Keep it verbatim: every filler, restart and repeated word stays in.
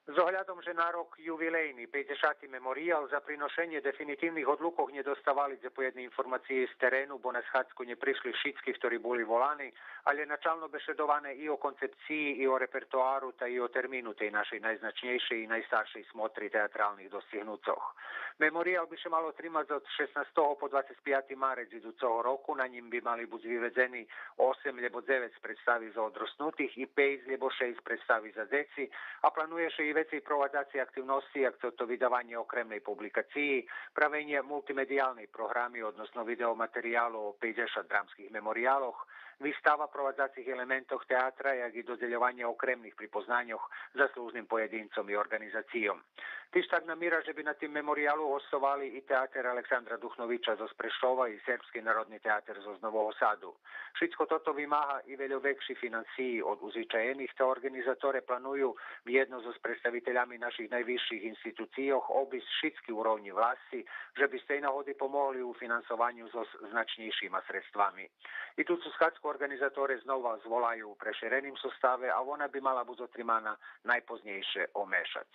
З оглядом же на рок ювилейни, пейдзешати мемориял, за приношенє дефинитивних одлукох нє доставали дзепоєдни информациї з терену, бо на схадзку нє пришли шицки хтори були волани, алє начално бешедоване и о концепциї, и о репертоару, та и о термину тей нашей найзначнєйшей и найстаршей смотри театралних достигнуцох. Мемориял би ше мал отримац од шеснастого по двацец пияти марец идуцого року, на нїм би мали буц виведзени осем лєбо дзевец представи за одроснутих и пейц лєбо шейсц представи за дзеци, а планує ше и вецей провадзаци активносци, як цо то видаванє окремней публикациї, правенє мултимедиялней програми, односно видеоматериялу о пейдзешат драмских мемориялох, вистава провадзацих елементох театра, як и додзельованє окремних припознаньох заслужним поєдинцом и орґанизацийом. Тиж так намира же би на тим мемориялу госцовали и театер Александра Духновича зоз Прешова и Сербски народни театер зоз Нового Саду. Шицко тото вимага и вельо векши финансиї од узвичаєних, та орґанизаторе планую вєдно зоз представителями наших найвисших институцийох обисц шицки уровнї власци, же би з тей нагоди помогли у финансованю зоз значнєйшима средствами. Идуцу схадзку орґанизаторе знова зволаю у преширеним составе, а вона би мала буц отримана найпознєйше о мешац.